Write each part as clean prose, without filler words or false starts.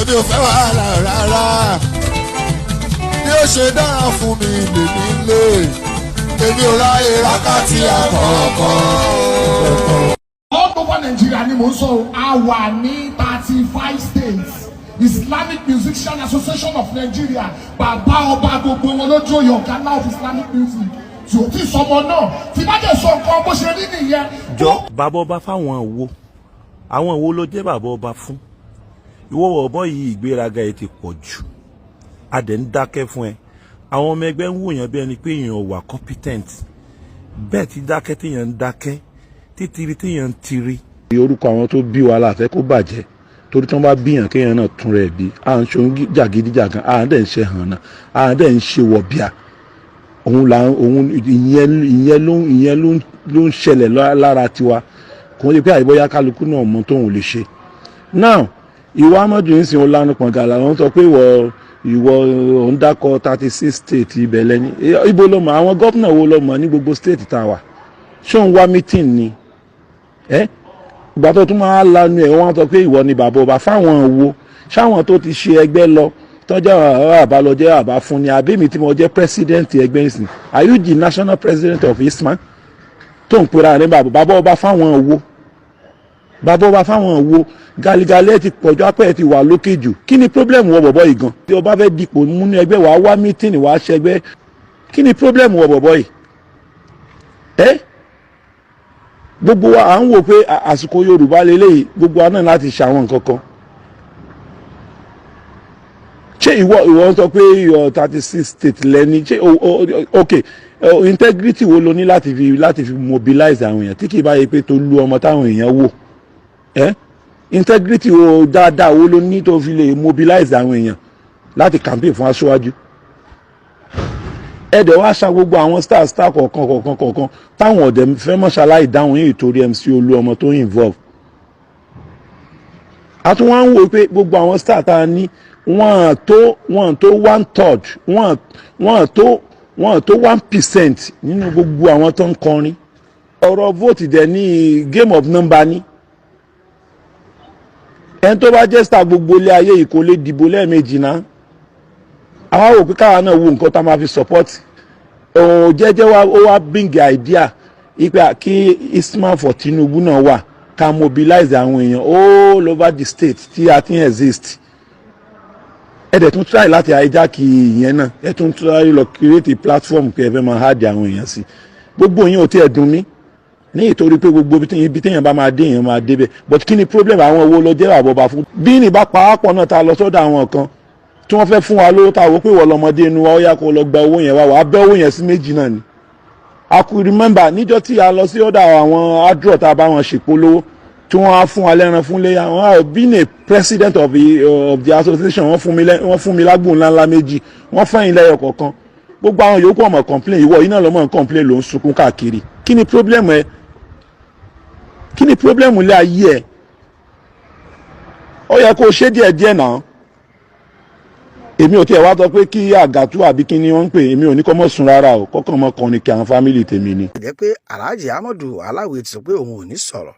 Èmi ò fẹ́ wàhálà rárá. Bí ó ṣe dára fún mi lèmi ń lé. Èmi ò ráyè rákàtì àkọ́kọ́. All over Nigeria ni mò ń sọ o. A wà ní 35 states. Islamic Musician Association of Nigeria, bàbá ọba gbogbo wọn lójú oyè, ọ̀gá ńlá of Islamic music tí o ti sọmọ náà tí bá dẹ̀ sọ nǹkan bó ṣe rí nìyẹn. Jọ, bàbá ọba fáwọn wo? Àwọn wo ló jẹ́ bàbá ọba fún? Ìwọ ọ̀bọ yìí, ìgbéraga ẹ ti pọ̀ jù. A dẹ̀ ń dákẹ́ fún ẹ. Àwọn ọmọ ẹgbẹ́ ń wòyàn bí ẹni pé èèyàn wà competent. Bẹ́ẹ̀ ti dákẹ́ téèyàn ń dákẹ́, títiri téèyàn ń tiri. Orúkọ àwọn tó bí wa la fẹ́ kó bàjẹ́, torí tí wọ́n bá bíyàn kéèyàn náà tún rẹ̀ bí. À ń ṣe jàgídíjàgan, à ń dẹ̀ ń ṣe hàn náà, à ń dẹ̀ ń ṣe wọ̀bìà. Òun là òun ìyẹn ló ń ṣẹlẹ̀ lára tiwa. Kò ń ṣe pé àìbóyá kálukú náà mọ tóun lè ṣe. Now, ìwọ Amadu ń sìn ó lánàá pọ̀ngàlà. Wọ́n sọ pé ìwọ òun dákọ̀ 36 state ibẹ̀ lẹ́ni. Ibo ló mọ̀? Àwọn gómìnà wo ló mọ̀ ní gbogbo state tá a wà? Ṣé òun wá meeting ni ẹ? Ìgbà tó tún máa lanu ẹ̀, wọ́n sọ pé ìwọ ni bàbá ọba fáwọn wo? Ṣáwọn tó ti ṣe ẹgbẹ́ lọ tọ́jà àbálọ́jẹ́ àbá fún ni, àbí mi tí mo jẹ́ president ẹgbẹ́ ìsìn? Are you the national president of ISMAN tó ń pera ní bàbá ọba fáwọn wo? Bàbá ọba fáwọn wo? Galigali ẹ ti pọ̀jù, apẹ́ ẹ ti wà lókè jù. Kí ni problem wọ bọ̀bọ̀ yìí gan? Tí o bá fẹ́ dipò múnú ẹgbẹ́, wàá wá meeting, wàá ṣẹgbẹ́. Kí ni problem wọ bọ̀bọ̀ yìí? Ẹ gbogbo wa à ń wò pé àsìkò Yorùbá lélẹ́yìí, gbogbo wa náà láti ṣe àwọn nǹkan kan. Ṣé ìwọ ń sọ pé your 36 state lẹ́ni? Ṣé ok, integrity wo lo ní láti fi mobilize àwọn èèyàn tí kì í bá yẹ pé tó lu ọmọ táwọn èèyàn wò ẹ? Integrity wo dáadáa wo ló ní tó fi lè mobilize àwọn èèyàn láti campaign fún aṣáájú? Ẹ dẹ̀ wá ṣa gbogbo àwọn star star kọ̀ọ̀kan kọ̀ọ̀kan kọ̀ọ̀kan táwọn ọ̀dẹ̀ fẹ́ mọ́ṣáláì dáhùn yìí torí MC Olúọmọ tó involve. A tún wá ń wò pé gbogbo àwọn star tá a ní, wọ́n tó one third, wọ́n tó 1% nínú gbogbo àwọn tó ń kọrin. Ọ̀rọ̀ vote dẹ̀ ní game of number ní. Ẹni tó bá jẹ́ star gbogbo ilé ayé yìí kò lè dìbò lẹ́ẹ̀mejì náà. Àwa wò pé káwa náà wo nǹkan tá a máa fi support òun jẹ́jẹ́ wa. Ó wá bring idea ipe kí ISMAN for Tinubu náà wà, ká mobilize àwọn èèyàn all over the state tí a ti exist. Ẹ dẹ̀ tún try láti hijack ìyẹn náà. Ẹ tún try lọ create a platform pé ẹ fẹ́ máa hard àwọn èèyàn sí. Gbogbo yín ò tí ẹ dùn mí ní, ìtorí pé gbogbo ibi téèyàn bá máa dé, èèyàn máa débẹ̀. But kí ni problem? Àwọn owó ló jẹ́ àbọ̀bà fún bí ní bá pawápọ̀ náà ta lọ sọ́dọ̀ àwọn kan tí wọ́n fẹ́ fún wa lówó, tá a wò pé ìwọ lọmọdé inú wa, ó yá, kó lọ gba owó yẹn wá, wàá bẹ́ owó yẹn sí méjì náà ni. I could remember níjọ́ tí a lọ sí ọ̀dọ̀ àwọn adúrọ̀ tá a bá wọn ṣèpolówó, tí wọ́n á fún wa lẹ́ran fún léyà. Wọ́n á being a president of the association, wọ́n fún mi lágbó ńláńlá méjì, wọ́n fẹ́yìn lẹ́yọ kọ̀ọ̀kan. Gbogbo àwọn yòókù ọmọ complain, ìwọ yìí náà lọ́mọ complain, ló ń sunkún káàkiri. Kí ni problem ẹ? Kí ni problem ilé ayé ẹ? Ó yẹ kó o ṣe díẹ̀ díẹ̀ náà. Èmi ò tiẹ̀ wá sọ pé kí àgàtú àbí kí ni wọ́n ń pè. Èmi ò ní kọ́ mọ́ sùn rárá o, kọ́kàn mọ́ kọrin kí àwọn family tèmi ni. Jẹ́ pé Alhaji Amadu Aláwìyé ti sọ pé òun ò ní sọ̀rọ̀,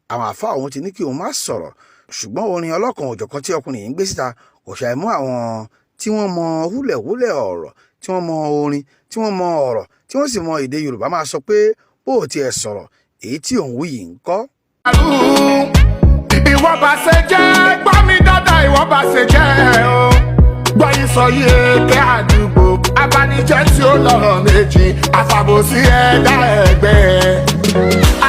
àwọn àfa òun ti ní kí òun má sọ̀rọ̀, ṣùgbọ́n orin ọlọ́kan òjọ̀kan tí ọkùnrin yìí ń gbé síta kò ṣàì mú àwọn tí wọ́n mọ húlẹ̀húlẹ̀ ọ̀rọ̀, tí wọ́n mọ orin, tí wọ́n mọ ọ̀rọ̀, tí wọ́n sì mọ èdè Yorùbá máa sọ pé bó o tiẹ̀ sọ̀rọ̀, èyí tí òun wí yìí ń kọ́. Ìwọ bá ṣe jẹ́ gbọ́ mi dáadáa, ìwọ bá ṣe jẹ́ o gbọ́ yìí sọ yìí èké àdúgbò abanijẹ́ tí ó lọ́rọ̀ méjì, àfàbòsí ẹ̀dá ẹ̀gbẹ́.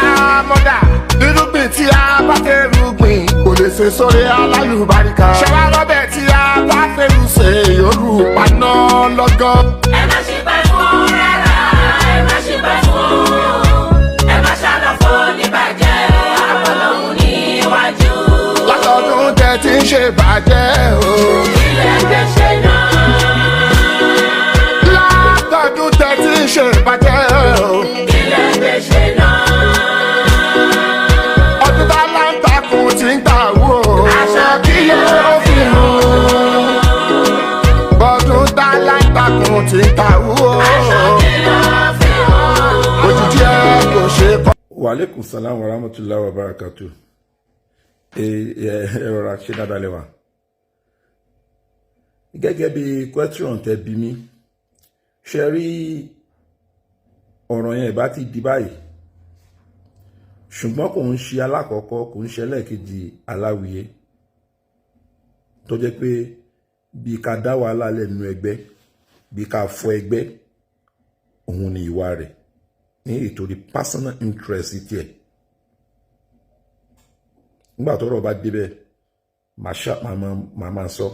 Àmọ́dá irúgbìn tí a bá fẹ́ rúgbìn kò lè ṣe sórí alálùbáríkà. Ṣé wàá rọ́bẹ̀ tí a bá fẹ́ rú ṣe yòórù paná lọ́gán. Ẹ má ṣe pẹ́ fún rárá, ẹ má ṣe pẹ́ fún, ẹ má ṣàlọ́fọ́ níbàjẹ́ àbọ̀lọ́hún níwájú. Látọdún tẹ ti ń ṣe bàjẹ́ o. Ilẹ̀ gbèsè náà. Látọdún tẹ ti ń ṣe bàjẹ́ o. Ilẹ̀ gbèsè náà. Ọdún tá láǹtakùn ti ń ta wò. Aṣọ kí ló fi hàn? Ọdún tá láǹtakùn ti ń ta wò. Aṣọ kí ló fi hàn? Òjijì ẹ kò ṣe kọ́. Wa aleykum salam wa rahmatulahi wa barakatu. Ẹ rọra ṣe dáadáa lẹ́wà. Gẹ́gẹ́ bí question tẹ́ bí mi, ṣe rí ọ̀rọ̀ yẹn ìbá ti di báyìí, ṣùgbọ́n kò ń ṣe alákọ̀ọ́kọ́, kò ń ṣe ẹlẹ́ẹ̀kejì. Aláwìyé tó jẹ́ pé bí ká dá wàhálà lẹ́nu ẹgbẹ́, bí ká fọ ẹgbẹ́, òun ni ìwà rẹ̀ ní ìtorí personal interest tiẹ̀. Nígbà tọ́rọ̀ bá débẹ̀, màá máa sọ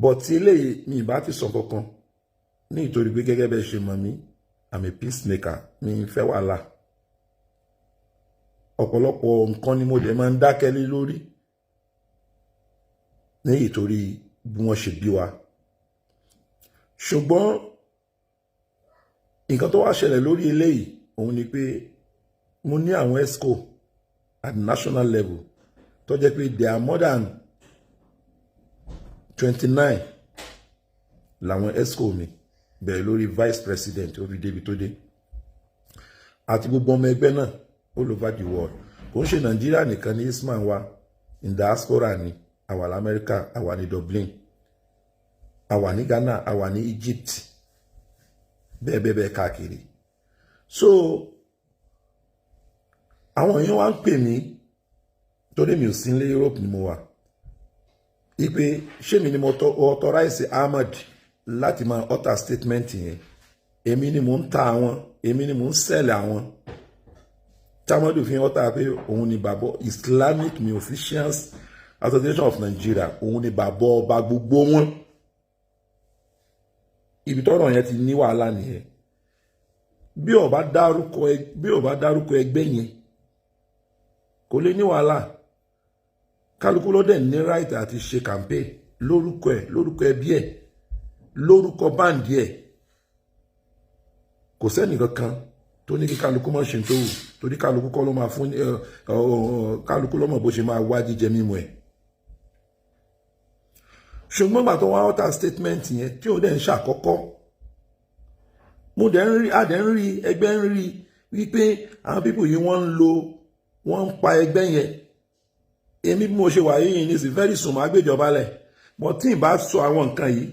bọ̀ tí eléyìí mi ìbá ti sọ kankan ní ìtorí pé gẹ́gẹ́ bẹ́ẹ̀ ṣe mọ̀ mí, I'm a peacemaker. Mi ń fẹ́ wàhálà. Ọ̀pọ̀lọpọ̀ nǹkan ni mo dẹ̀ máa ń dákẹ́ lé lórí ní ìtorí bí wọ́n ṣe bí wa. Ṣùgbọ́n nǹkan tó wá ṣẹlẹ̀ lórí eléyìí, òun ni pé mo ní àwọn exco at national level tó jẹ́ pé they are more than 29 làwọn exco mi, bẹ̀rẹ̀ lórí vice president, ó fi débi tó dé, àti gbogbo ọmọ ẹgbẹ́ náà all over the world. Kò ń ṣe Nàìjíríà nìkan ní ISMAN wa. In diaspora ni àwa, lamẹ́ríkà àwa, ní Dublin àwa, ní Ghana àwa, ní Egypt, bẹ́ẹ̀ bẹ́ẹ̀ bẹ́ẹ̀ káàkiri. So àwọn èèyàn wá ń pè mí, torí mi ò sí ní Europe ni mo wà, ipe ṣé mi ni mo authorize Ahmed láti máa utter statement yẹn? Èmi ni mò ń ta àwọn, èmi ni mò ń sell àwọn tamadu fi utter pé òun ni bàbá Islamic Musicians Association of Nigeria, òun ni bàbá ọba gbogbo wọn. Ibi tọ́rọ̀ yẹn ti ní wàhálà nìyẹn. Bí ó bá dárúkọ ẹgbẹ́ yẹn, kò lè ní wàhálà. Kálukú ló dẹ̀ ní right àti ṣe campaign lórúkọ ẹ̀, lórúkọ ẹbí ẹ̀, lórúkọ band ẹ̀. Kò sẹ́nì kankan tó ní kí kálukú má ṣe tó wù, torí kálukú kọ́ ló máa fún kálukú lọ́mọ bó ṣe máa wá jíjẹ mímu ẹ̀. Ṣùgbọ́n gbà tó wá utter statement yẹn, tí ó dẹ̀ ń ṣàkọ́kọ́, mo dẹ̀ ń rí, a dẹ̀ ń rí, ẹgbẹ́ ń rí wípé àwọn people yìí, wọ́n ń lo, wọ́n ń pa ẹgbẹ́ yẹn. Èmi bí mo ṣe wà yìí ní sí, very soon máa gbéjọba lẹ̀, but tí ì bá sọ àwọn nǹkan yìí,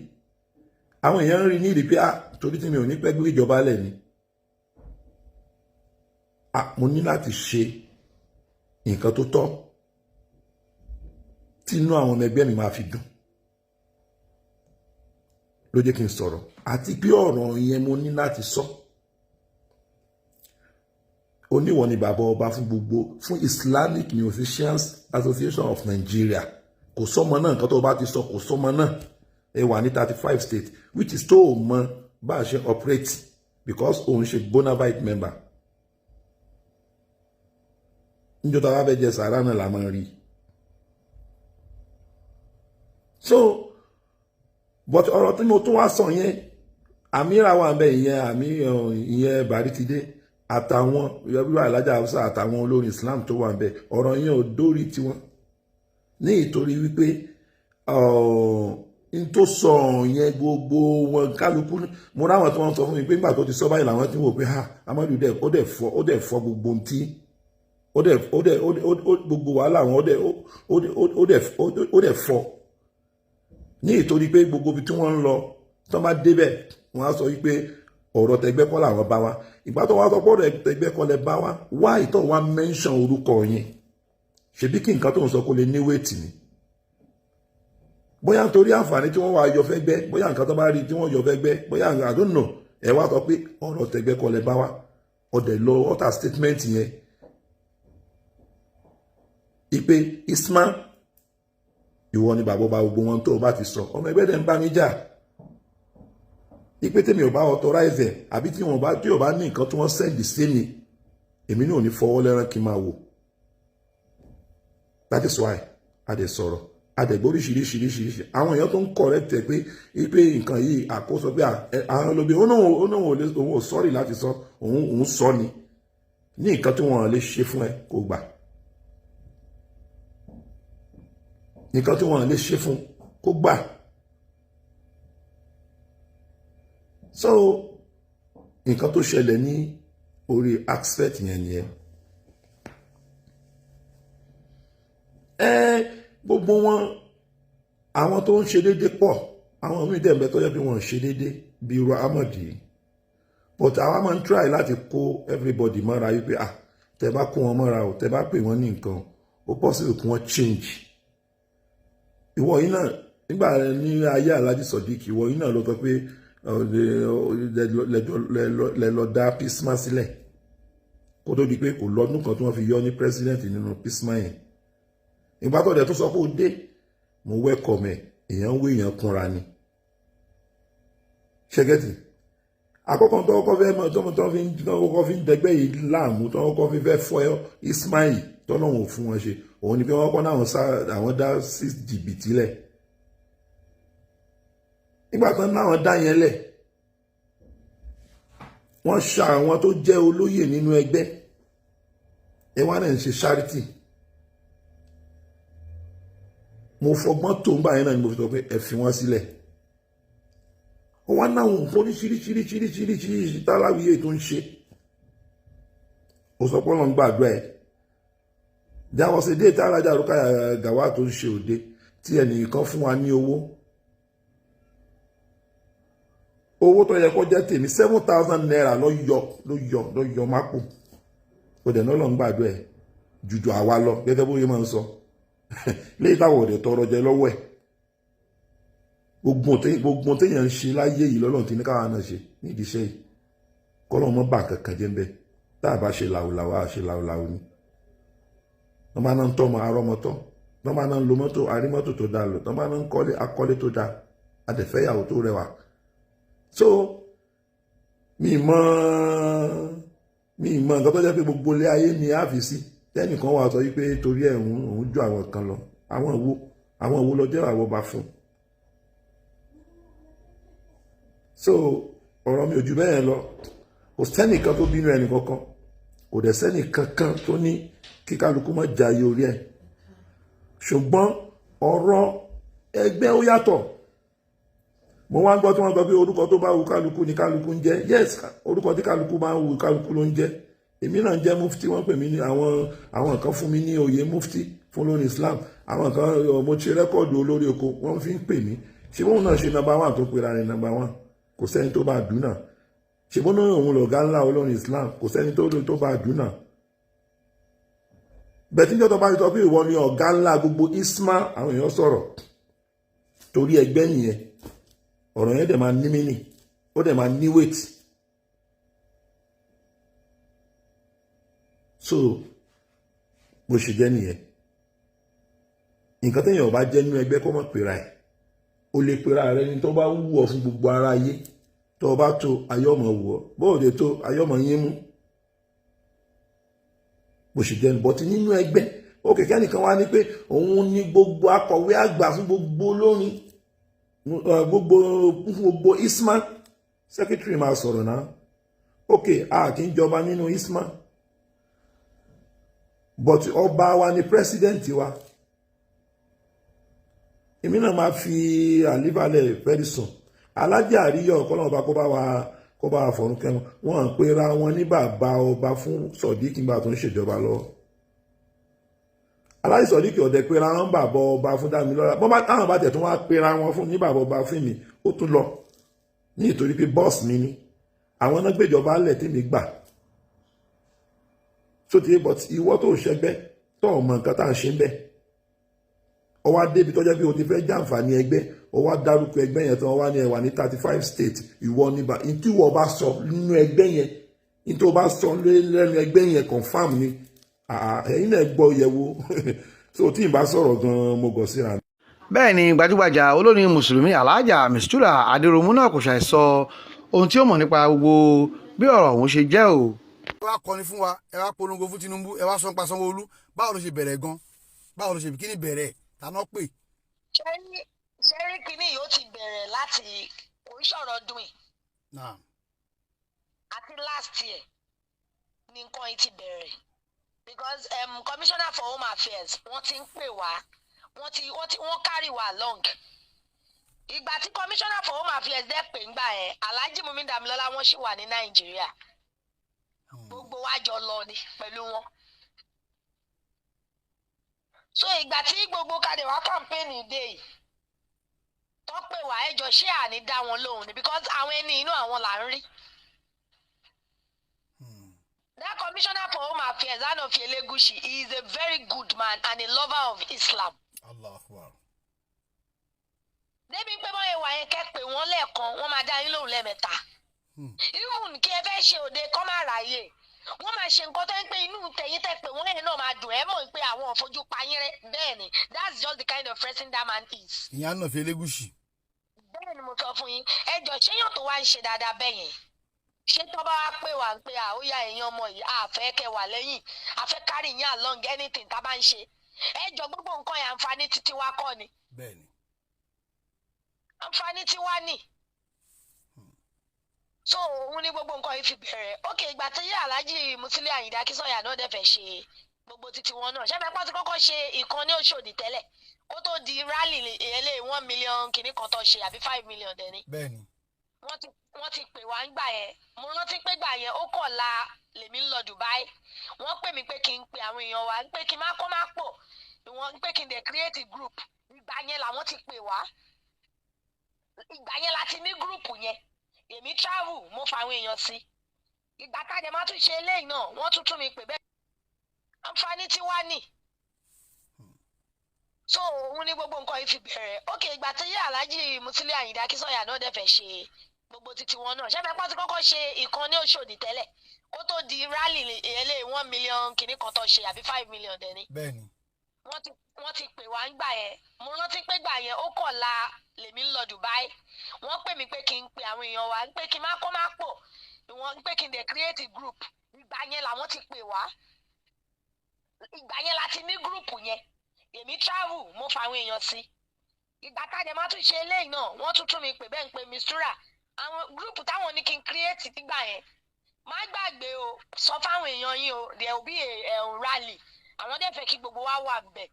àwọn èèyàn ń rí ní ìdí pé, ah, torí tí mi ò ní pẹ́ gbéjọba lẹ̀ ni, ah, mo ní láti ṣe nǹkan tó tọ́ tí inú àwọn ọmọ ẹgbẹ́ mi máa fi dùn, ló jẹ́ kí n sọ̀rọ̀. Àti pé ọ̀rọ̀ yẹn, mo ní láti sọ. Oníwọ̀n ni bàbá ọba fún gbogbo, fún Islamic Musicians Association of Nigeria. Kò sọmọ náà. Nǹkan tó bá ti sọ, kò sọmọ náà. Ẹ wà ní 35 states, which is tó o mọ bá a ṣe operate, because òun ṣe bona fide member. Níjọ́ tá a bá fẹ́ jẹ sàárà náà la máa rí. So, but ọ̀rọ̀ tí mo tún wá sọ yẹn, àmìrà wà ń bẹ ìyẹn, àmì ìyẹn bàrí ti dé, àtàwọn wíwá alájà Haúsá, àtàwọn olórin Islam tó wà ń bẹ, ọ̀rọ̀ yẹn ò dórí tiwọn ní ìtorí wípé n tó sọ yẹn, gbogbo wọn kálukú, mo ráwọn tí wọ́n sọ fún mi pé nígbà tó ti sọ báyìí, làwọn tí wò pé, ha, Amadu dẹ̀ ó dẹ̀ fọ́ gbogbo ohun tí ó dẹ̀ gbogbo wàhálà wọn, ó dẹ̀ fọ́ ní ìtorí pé gbogbo ibi tí wọ́n ń lọ, tí wọ́n bá débẹ̀, wọ́n á sọ wípé ọ̀rọ̀ tẹgbẹ́ kọ́ làwọn bá wa. Ìgbà tó wá sọ pé ọ̀rọ̀ tẹgbẹ́ kọ́ lẹ bá wa wá, ìtọ́ wa mention orúkọ yẹn, ṣebí kí nǹkan tó ń sọ kó lè ní weight ni. Bóyá nítorí àǹfààní tí wọ́n wá yọ fẹ́ gbẹ́, bóyá nǹkan tó bá rí tí wọ́n yọ fẹ́ gbẹ́, bóyá, I don't know. Ẹ wá sọ pé ọ̀rọ̀ tẹgbẹ́ kọ́ lẹ bá wa, ọ̀dẹ̀ lọ utter statement yẹn ìpè Isma, ìwọ ni bàbá ọba gbogbo wọn. Tó o bá ti sọ, ọmọ ẹgbẹ́ dẹ̀ ń bá mi jà ìpè tèmi ò bá authorize ẹ̀, àbí tí wọn bá, tí ò bá ní nǹkan tí wọ́n send sí mi, èmi náà ò ní fọwọ́ lẹ́rán kí n máa wò. That is why a dẹ̀ sọ̀rọ̀, a dẹ̀ gbọ́ oríṣiríṣiríṣiríṣi àwọn èèyàn tó ń correct ẹ̀ pé pé nǹkan yìí àkóso pé àwọn olóbi, ó náà òun ò sorry láti sọ, òun sọ ni ní nǹkan tí wọ́n lè ṣe fún ẹ kó gbà, nǹkan tí wọ́n lè ṣe fún kó gbà. So nǹkan tó ṣẹlẹ̀ ní orí aspect yẹn nìyẹn. Ẹ gbogbo wọn Àwọn tó ń ṣe déédéé pọ̀, àwọn míì dẹ̀ ń bẹ tó jẹ́ pé wọ́n ń ṣe déédéé bí irú Ahmed yìí, but àwa máa ń try láti kó everybody mọ́ra wípé, ah, tẹ bá kó wọn mọ́ra o, tẹ bá pè wọ́n ní nǹkan, ó possible kí wọ́n change. Ìwọ yìí náà, nígbà ní ayé Alhaji Sodiq, ìwọ yìí náà ló sọ pé lẹ lọ dá PISMA sílẹ̀, kó tó di pé kò lọ́dún kan tí wọ́n fi yọ ní president nínú PISMA yẹn. Ìgbà tó dẹ̀ tó sọ pé ó dé, mo welcome ẹ̀. Èèyàn ń wé èèyàn kúnra ni ṣẹ́gẹ́tì. Àkọ́kọ́ tó kọ́kọ́ fẹ́ mọ̀, tó kọ́kọ́ fi ń dẹgbẹ́ yìí láàmú, tó kọ́kọ́ fi fẹ́ fọ́ Ismail, tọ́lọ́hún ò fún wọn ṣe, òun ni pé wọ́n kọ́ náà àwọn dá six jìbìtì lẹ̀. Nígbà tán náà dá yẹn lẹ̀, wọ́n ṣa àwọn tó jẹ́ olóyè nínú ẹgbẹ́ ẹ wá náà ń ṣe charity. Mo fọgbọ́n tó ń gbà yẹn náà ni mo fi sọ pé ẹ fi wọ́n sílẹ̀. Ó wá náwọn nǹkan oríṣiríṣiríṣiríṣiríṣi táláwíyé tó ń ṣe. Ó sọ pé Ọlọ́run gbàdúrà ẹ̀. There was a day tí Alhaja Rukaya Gawat tó ń ṣe òde, tí ẹnìkan fún wa ní owó, owó tó yẹ kó jẹ́ tèmi, ₦7,000 ló yọ, ló yọ, ló yọ mápò. Ó dẹ̀ náà Ọlọ́run gbàdúrà ẹ̀ jùjọ àwa lọ, gẹ́gẹ́ bóyá máa ń sọ léyìí táwọn òde tọrọ jẹ lọ́wọ́ ẹ̀. Gbogbo téèyàn ń ṣe láyé yìí, lọ́lọ́run ti ní káwa náà ṣe nídìí iṣẹ́ yìí, kọ́lọ́run mọ́ bà kankan jẹ́ ń bẹ́. Tá a bá ṣe làwùlàwù, a ṣe làwùlàwù ni. Wọ́n bá náà ń tọ́mọ, arọ́mọtọ́. Wọ́n bá náà ń lo mọ́tò, arí mọ́tò tó dáa lò. Wọ́n bá náà ń kọ́lé, akọ́lé tó dáa, adẹ̀fẹ́yàwó tó rẹwà. So mi mọ nǹkan tó jẹ́ pé gbogbo ilé ayé ni a fi sí tẹ́nìkan wà sọ wípé torí ẹ̀ òun ju àwọn kan lọ. Àwọn wo lọ jẹ́ àwọn ọba fún? So ọ̀rọ̀ mi ò ju bẹ́ẹ̀ lọ. Kò sẹ́nìkan tó bínú ẹnì kankan, kò dẹ̀ sẹ́nìkan kan tó ní kí kálukú má jayé orí ẹ̀. Ṣùgbọ́n ọ̀rọ̀ ẹgbẹ́ ó yàtọ̀. Mo wá ń gbọ́ tí wọ́n gbọ́ pé orúkọ tó bá wù kálukú ni kálukú ń jẹ́. Yes, orúkọ tí kálukú máa ń wù kálukú ló ń jẹ́. Èmi náà ń jẹ́ mufti. Wọ́n pè mí ní àwọn kan fún mi ní oyè mufti fún lórí Islam. Àwọn kan, mo ṣe record olórí oko, wọ́n fi ń pè mí. Ṣé wọ́n náà ṣe number one tó pera rẹ̀ number one? Kò sẹ́ni tó bá dùn náà. Ṣé wọ́n náà òun lọ̀gá ńlá olórin Islam? Kò sẹ́ni tó bá dùn náà. Bẹ́ẹ̀ tí njọ́ bá sọ pé ìwọ ni ọ̀gá ńlá gbogbo Isma, àwọn èèyàn sọ̀rọ̀ torí ẹgbẹ́ nìyẹn. Ọ̀rọ̀ yẹn dẹ̀ máa ní mínì, ó dẹ̀ máa ní weight. So bó ṣe jẹ́ nìyẹn. Nǹkan téèyàn bá jẹ́ nínú ẹgbẹ́, kó mọ̀ pera ẹ̀. O lè pera rẹ ní tó bá wù ọ́ fún gbogbo ara ayé. Tó o bá tó ayọ́mọ̀ wù ọ́, bó o dé tó ayọ́mọ̀ yín mú. Bó ṣe jẹ́ bọ́tí nínú ẹgbẹ́ ó kẹ̀kẹ́ nìkan wá ní pé òun ní gbogbo akọ̀wé àgbà fún gbogbo olórin, gbogbo fún gbogbo ISMA. Secretary máa sọ̀rọ̀ náà. Ok, a kì í jọba nínú ISMA, but ọba wa ni president wa. Èmi náà máa fi àlíbalẹ̀ very soon. Alájà Àríyọ̀, ọ̀kọ́lọ́wọ́ ọba kó bá wa fọ̀run kẹ́wọn. Wọ́n ń pera wọn ní bàbá ọba fún Sodiq nígbà tó ń ṣèjọba lọ́wọ́. Aláàjì Sodiq ọ̀dẹ̀ pera wọn bàbá ọba fún Dámilọ́lá. Bọ́n bá táwọn bá tẹ̀ tún wá pera wọn fún ní bàbá ọba fún mi, ó tún lọ ní ìtorí pé bọ́ọ̀sì mi ni àwọn náà gbéjọba lẹ̀ tí mi gbà tó ti. But ìwọ tó ṣẹgbẹ́, tó ọmọ nǹkan tá à ń ṣe ń bẹ̀, ó wá débi tó jẹ́ pé o ti fẹ́ jàǹfààní ẹgbẹ́, ó wá dárúkọ ẹgbẹ́ yẹn tán, ó wá ní ẹ wà ní 35 state. Ìwọ níbà ní tí ìwọ bá sọ nínú ẹgbẹ́ yẹn, ní tó bá sọ lẹ́nu ẹgbẹ́ yẹn, confam ni. Ẹ̀yin náà gbọ́ yẹ̀wò. So tí n bá sọ̀rọ̀ gan-an, mo gọ̀ síra. Bẹ́ẹ̀ ni gbajúgbajà olórin mùsùlùmí Alhaja Mistura Adéròmù náà kò ṣàìsọ ohun tí ó mọ̀ nípa gbogbo bí ọ̀rọ̀ ọ̀hún ṣe jẹ́ o. Ẹ wá kọrin fún wa, ẹ wá polongo fún Tinubu, ẹ wá sọ nípa Sanwó-Olú. Báwo ló ṣe bẹ̀rẹ̀ gan? Báwo ló ṣe, kí ni bẹ̀rẹ̀ tàná pè? Ṣẹ́rí, kínní yìí ó ti bẹ̀rẹ̀ láti, kò ń ṣọ̀rọ̀ ọdún yìí. Àti last year ni nǹkan yìí ti bẹ̀rẹ̀, because Commissioner for Home Affairs, wọ́n ti ń pè wá, wọ́n ti wọ́n carry wa along. Ìgbà tí Commissioner for Home Affairs dẹ́ pè ńgbà yẹn, Alhaji Mumin Damilola, wọ́n ṣì wà ní Nàìjíríà. Gbogbo wa jọ lọ ni pẹ̀lú wọn. So ìgbà tí gbogbo kadì wá campaign dé yìí Tó pè wá, ẹjọ́, ṣé àní dá wọn lóhùn ni? Because àwọn ẹni inú àwọn là ń rí. That commissioner for home affairs, Anofi Elegushi, he is a very good man and a lover of Islam. Allah Akbar. Débi pé bọ́n ìwà yẹn, kẹ́ pé wọ́n lẹ́ẹ̀kan, wọ́n máa dá yín lóhùn lẹ́ẹ̀mẹ́ta. Even kí ẹ fẹ́ ṣe òde kọ́ máa ráyè, wọ́n máa ṣe nǹkan tó ń pé inú tẹ̀yìn tẹ̀ pé wọ́n yẹn náà máa dùn. Ẹ́ mọ̀ pé àwọn ò fojú pa yín rẹ́. Bẹ́ẹ̀ ni, that's just the kind of person that man is. Ìyẹn Anofi Elegushi. Bẹ́ẹ̀ ni mo sọ fún yín. Ẹ jọ, ṣéyàn tó wá ń ṣe dáadáa bẹ́ẹ̀ yẹn, ṣé tó bá wá pè wá ń pé àóyá èèyàn ọmọ yìí, àfẹ́ kẹ wà lẹ́yìn, àfẹ́ carry yín along anything tá a bá ń ṣe? Ẹ jọ, gbogbo nǹkan yẹn, àǹfààní títí wá kọ́ ni. Bẹ́ẹ̀ ni. Àǹfààní tí wá ní. So òun ní gbogbo nǹkan yìí fi bẹ̀rẹ̀. Ok, ìgbà tí Alhaji Musiliu Ayinde Akínsànyà náà dẹ̀ fẹ́ ṣe gbogbo títí wọn náà, ṣẹ́fẹ̀ pọ́n ti kọ́kọ́ ṣe ìkan ní Òṣòdì tẹ́lẹ̀ kó tó di rally eléyìí, 1 million kìíní kan tó ṣe, àbí 5 million dẹ̀ ni. Bẹ́ẹ̀ ni. Wọ́n ti pè wá ń gbà yẹn. Mo rántí pé gbà yẹn, ó kọ̀ la lèmi ń lọ Dubai. Wọ́n pè mí pé kí n pe àwọn èèyàn wa, pé kí n má kó má pọ̀, wọ́n pé kí n dẹ̀ create a group. Ìgbà yẹn làwọn ti pè wá, ìgbà yẹn la ti ní group yẹn. Èmi travel, mo fa àwọn èèyàn sí. Ìgbà tá a dẹ̀ máa tún ṣe eléyìí náà, wọ́n tún tún mi pè bẹ́ẹ̀. Àǹfààní tí wá nì. So òun ní gbogbo nǹkan yìí fi bẹ̀rẹ̀. Ok, ìgbà tí Alhaji Musiliu Ayinde Akínsànyà náà dẹ̀ fẹ́ ṣe gbogbo títí wọn náà, ṣẹ́fẹ̀ pọ́n ti kọ́kọ́ ṣe ìkan ní Òṣòdì tẹ́lẹ̀ kó tó di rally eléyìí, 1 million kìíní kan tó ṣe, àbí 5 million dẹ̀ ni. Bẹ́ẹ̀ ni. Wọ́n ti pè wá ń gbà yẹn. Mo rántí pé gbà yẹn, ó kọ̀ la lèmi ń lọ Dubai. Wọ́n pè mí pé kí n pe àwọn èèyàn wa, pé kí n má kó má pọ̀, wọ́n pé kí n dẹ̀ create a group. Ìgbà yẹn làwọn ti pè wá, ìgbà yẹn la ti ní group yẹn. Èmi travel, mo fa àwọn èèyàn sí. Ìgbà tá a dẹ̀ máa tún ṣe eléyìí náà, wọ́n tún tún mi pè bẹ́ẹ̀ ń pe mistura, àwọn group táwọn ní kí n create nígbà yẹn, má gbàgbé o, sọ fáwọn èèyàn yín o, there will be a rally, àwọn dẹ̀ fẹ́ kí gbogbo wa wà bẹ̀.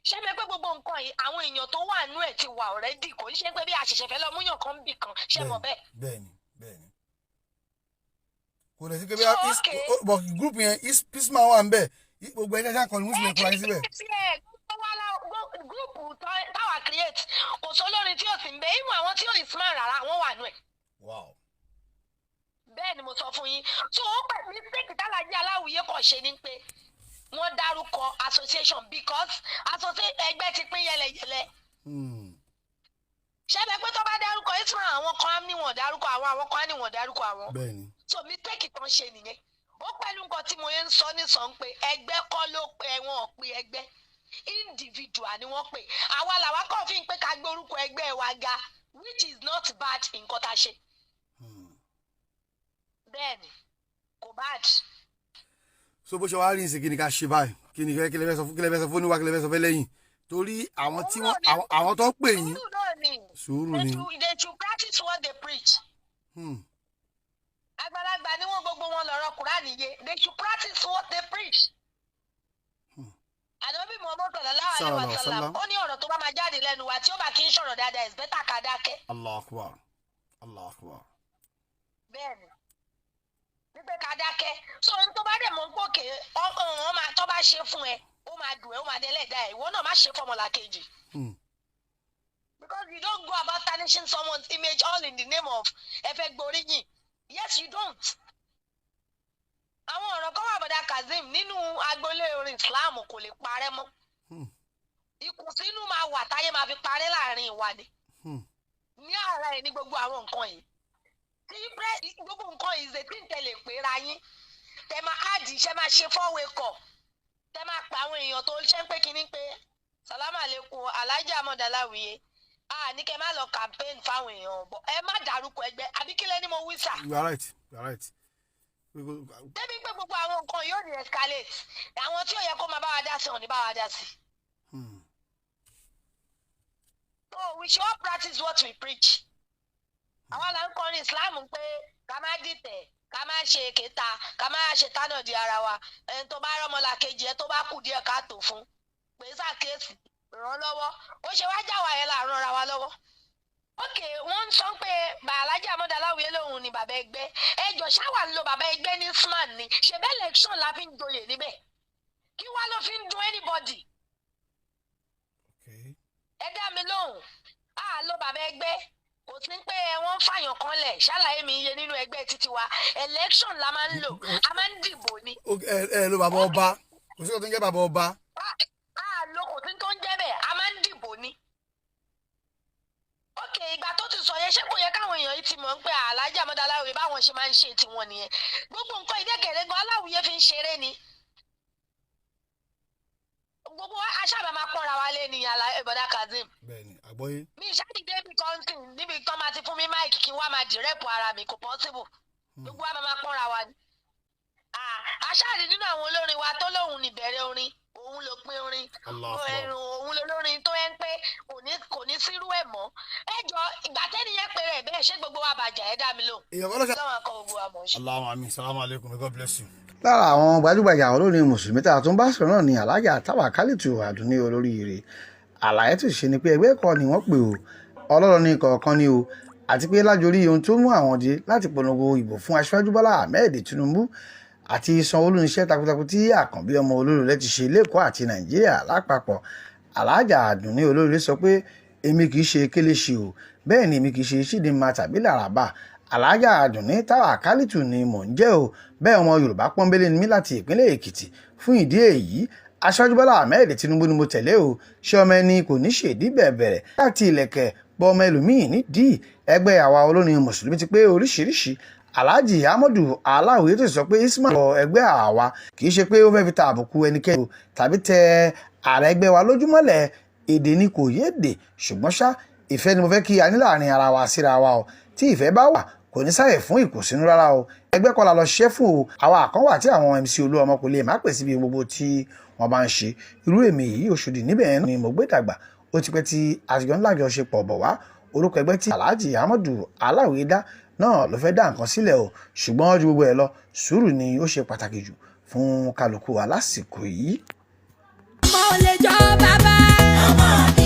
Ṣé mi pé gbogbo nǹkan yìí, àwọn èèyàn tó wà nú ẹ̀ ti wà already? Kò ń ṣe pé bí àṣẹ̀ṣẹ̀ fẹ́ lọ múyàn kan bì kan, ṣé mọ̀ bẹ́ẹ̀? Bẹ́ẹ̀ ni, bẹ́ẹ̀ ni. Kò lè sí pé bí So, okay. But group yẹn, isman wà ń bẹ̀, gbogbo ẹ̀jẹ̀ ṣáà kọ́ni muslim kúra yín síbẹ̀. Group táwa create, kò sólórin tí ò sì ń bẹ, ìmọ̀ àwọn tí ò isman rárá, àwọn wà nú ẹ̀. Bẹ́ẹ̀ ni mo sọ fún yín. So ó pẹ̀ mistake tálàjì aláwìyé kàn ṣe ni pé wọ́n dárúkọ association, because association, ẹgbẹ́ ti pín yẹlẹyẹlẹ. Ṣẹ́bẹ̀ pé tó bá dárúkọ isman, àwọn kan á ní wọ́n dárúkọ àwọn, àwọn kan á ní wọ́n dárúkọ àwọn. Bẹ́ẹ̀ ni. So mistake kan ṣe nìyẹn. Ó pẹ̀lú nǹkan tí mo yẹn ń sọ ní sọ ń pé ẹgbẹ́ kọ́ ló pe, wọn pé ẹgbẹ́, individual ni wọ́n pè. Àwa làwa kàn fi ń pé ká gbé orúkọ ẹgbẹ́ wa ga, which is not bad, nǹkan tá a ṣe. Bẹ́ẹ̀ ni, kò bad. So bó ṣe wá rí ìsìn, kí ni ká ṣe báyìí? Kí ni kí lè fẹ́ sọ fún, kí lè fẹ́ sọ fún oníwà, kí lè fẹ́ sọ fẹ́ lẹ́yìn? Torí àwọn tí wọ́n àwọn tó pè yín. Sùúrù náà ni. Sùúrù They ni. should practice what they preach. Àgbàlagbà ni wọ́n, gbogbo wọn lọ́rọ̀ Kúránì yé. They should practice what they preach. Ànábì Muhammad sallallahu alaihi Sallallahu wa sallam, sallam. ó ní ọ̀rọ̀ tó bá máa jáde lẹ́nu wa, tí ó bá kí ń sọ̀rọ̀ dáadáa, is better ká dákẹ́. Allah Akbar, Allah Akbar. Bẹ́ẹ̀ni, wípé ká dákẹ́. So ohun tó bá dẹ̀ mọ́ ń pòkè ọ̀hún máa tó bá ṣe fún ẹ, ó máa dùn ẹ́, ó máa dẹ́lẹ̀ dá ẹ, ìwọ náà má ṣe fọmọlàkejì. Because you don't go about tarnishing someone's image all in the name of ẹ fẹ́ gboríyìn. Yes, you don't. Àwọn ọ̀rọ̀ kan wà, bọ̀dà Kazeem, nínú agboolé orin Islam, kò lè parẹ́ mọ́. Ìkùnsínú máa wà táyé máa fi parẹ́ láàrin ìwà ni. Ní ara ẹ̀ ní gbogbo àwọn nǹkan yìí tí gbogbo nǹkan yìí ṣe tí ń tẹ̀lé pé ra yín, tẹ máa áàdì iṣẹ́, máa ṣe four-way call, tẹ máa pa àwọn èèyàn tó ṣe ń pé kinní pé sàlámà lẹ́kùn Alhaji Ahmed Aláwìyé, a ní kẹ́ má lọ campaign fáwọn èèyàn bọ̀, ẹ má dárúkọ ẹgbẹ́, àbí kílẹ̀ ni mo wí sà? You are right, you are right. Débi pé gbogbo àwọn nǹkan yóò ní escalate, àwọn tí ò yẹ kó máa bá wa dá sí, wọn ní bá wa dá sí. So we should all practice what we preach. Àwa là ń kọrin Islam pé ká má dìtẹ̀, ká má ṣe kéta, ká má ṣe tánà di ara wa. Ẹni tó bá rọ́mọlà kejì ẹ tó bá kù díẹ̀ ká tó fún pé ṣàkíyèsí, ràn lọ́wọ́. Ó ṣe wá jáwa yẹn là ń ràn ra wa lọ́wọ́. Ok, wọ́n ń sọ pé Alhaji Ahmed Aláwìyé lòun ni bàbá ẹgbẹ́. Ẹjọ́, ṣáwà ń lo bàbá ẹgbẹ́ ní sman ni? Ṣebí election la fi ń joyè níbẹ̀? Kí wá ló fi ń dun anybody? Ẹ dá mi lóhùn. A lo bàbá ẹgbẹ́, kò sí pé ẹ wọ́n ń fàyàn kan lẹ̀. Ṣàlàyé mi iye nínú ẹgbẹ́ títí wa, election la máa ń lò, a máa ń dìbò ni. Ẹ ẹ ló bàbá ọba, kò sí ọ̀tún tó ń jẹ́ bàbá ọba. A lo, kò sí tó ń jẹ́ bẹ́ẹ̀, a máa ń dìbò ni. Ok, ìgbà tó ti sọ yẹn, ṣé kò yẹ káwọn èèyàn yìí ti mọ̀ ń pé Alhaji Ahmed Aláwìyé báwọn ṣe máa ń ṣe tiwọn nìyẹn? Gbogbo nǹkan ìdẹ́kẹ̀rẹ́ gan, Aláwìyé fi ń ṣeré ni. Gbogbo wa aṣáàbà máa pọ́nra wa lé ní ìbọ̀dá Kazeem. Bẹ́ẹ̀ni, àgbọ́yé. Mi ìṣáàdì débi kọ́ńtì níbi tán máa ti fún mi mic kí n wá máa dìrẹ́pù ara mi, kò possible. Gbogbo wa máa pọ́nra wa ni. Aṣáàdì nínú àwọn olórin wa tó lóun níbẹ̀rẹ̀ orin, òun ló pín orin. Allahu Akbar. Ẹ̀rùn òun lolórin tó ẹ́ ń pé kò ní sírú ẹ̀ mọ́. Ẹ jọ, ìgbà tẹ́ni yẹn pé rẹ̀ bẹ́ẹ̀, ṣé gbogbo wa bàjẹ́? Ẹ dá mi lò. Èèyàn kan ló ṣe. Ọlọ́run akọ gbogbo wa mọ̀ ń ṣe. Allahumma amin. Salamu alaykum, may God bless you. Lára àwọn gbajúgbajà olórin mùsùlùmí tá a tún bá sọ̀rọ̀ náà ni Alhaja Tawakalitu Àdùnní olóríire. Àlàyé tó ṣe ni pé ẹgbẹ́ kan ni wọ́n pè ó, ọlọ́run ní kọ̀ọ̀kan ni o, àti pé lájorí ohun tó mú àwọn dé láti polongo ìbò fún Aṣíwájú Bọ́lá Ahmed Tinubu àti Sanwó-Olú níṣẹ́ takuntakun tí Àkànbí ọmọ olóríire ti ṣe lẹ́kọ̀ọ́ àti Nàìjíríà lápapọ̀. Alhaja Àdùnní olóríire sọ pé èmi kì í ṣe kéléṣe o, bẹ́ẹ̀ ni èmi kì í ṣe Chidinma tàbí Làràbà. Alhaja Àdùnní Tawakalitu ni mò ń jẹ́ o. Bẹ́ẹ̀, ọmọ Yorùbá pọ́nbélé ni mí láti ìpínlẹ̀ Èkìtì. Fún ìdí èyí, Aṣíwájú Bọ́lá Ahmed Tinubu ni mo tẹ̀lé o. Ṣé ọmọ ẹni kò ní ṣèdí bẹ̀bẹ̀rẹ̀ láti ilẹ̀kẹ̀ bọ ọmọ ẹlòmíín nídìí? Ẹgbẹ́ àwa olórin mùsùlùmí ti pé oríṣiríṣi. Alhaji Ahmadu Aláwìyé tó sọ pé Ismail wọ ẹgbẹ́ àwa kì í ṣe pé ó fẹ́ fi ta àbùkù ẹnikẹ́ni o tàbí tẹ ààrẹ ẹgbẹ́ wa lójúmọ́lẹ̀. Èdè ni kò yéèdè, ṣùgbọ́n ṣá, ìfẹ́ ni mo fẹ́ kí a ní láàrin ara wa síra wa o. Tí ìfẹ́ bá wà, kò ní sáyè fún ìkùnsínú rárá o. Ẹgbẹ́ kọ́ la lọ ṣiṣẹ́ fún o. Àwa kan wà tí àwọn MC Olúọmọ kò lè má pè síbi gbogbo tí wọ́n bá ń ṣe. Irú èmi yìí, Òṣòdì níbẹ̀ ni mo gbé dàgbà. Ó ti pẹ́ tí àtijọ́ ńlá jọ ṣe pọ̀ bọ̀ wá. Orúkọ ẹgbẹ́ tí Alhaji Ahmadu Aláwìyé dá náà ló fẹ́ dá nǹkan sílẹ̀ o. Ṣùgbọ́n ju gbogbo ẹ̀ lọ, sùúrù ni ó ṣe pàtàkì jù fún kálukú wa lásìkò yìí. Ọmọ ò lè jọ bàbá. Ọmọ.